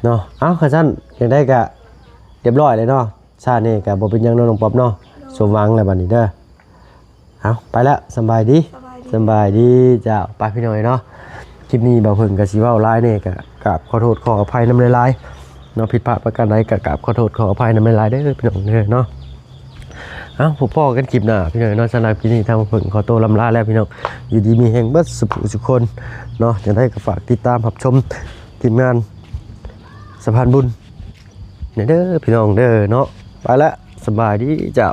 ເນາະ. ເອົ້າ ຄັນຊັ້ນຈັ່ງໃດກໍຮຽບຮ້ອຍແລ້ວເນາະ ຊ້າແດ່ກໍບໍ່ເປັນຫຍັງເນາະນ້ອງປອບເນາະ. ໂດຍ ສົມຫວັງແລ້ວບັດນີ້ເດີ. ເອົ້າ ໄປແລ້ວ ສຳບາຍດີ ສະບາຍດີ ສະບາຍດີເຈົ້າ. ໄປພີ່ນ້ອງເອີຍເນາະ ຄລິບນີ້ບ່າວເຜິ້ງກໍຊິເວົ້າຫຼາຍແດ່ ກໍກາບຂໍໂທດຂໍອະໄພນຳຫຼາຍໆເນາະ ຜິດພາດປະການໃດກໍກາບຂໍໂທດຂໍອະໄພນຳຫຼາຍໆເດີພີ່ນ້ອງເດີເນາະ. ເອົ້າ ພົບພໍ້ກັນຄລິບໜ້າພີ່ນ້ອງເນາະ. ສຳລັບຄລິບນີ້ທາງເພິ່ງຂໍໂຕລ່ຳລາແລ້ວພີ່ນ້ອງ ຢູ່ດີມີແຮງເບິດສຸຜູ້ສຸຄົນເນາະ. ຈັ່ງໃດກໍຝາກຕິດຕາມຮັບຊົມທີມງານສະພານບຸນແດ່ເດີພີ່ນ້ອງເດີເນາະ. ໄປລະ ສະບາຍດີເຈົ້າ.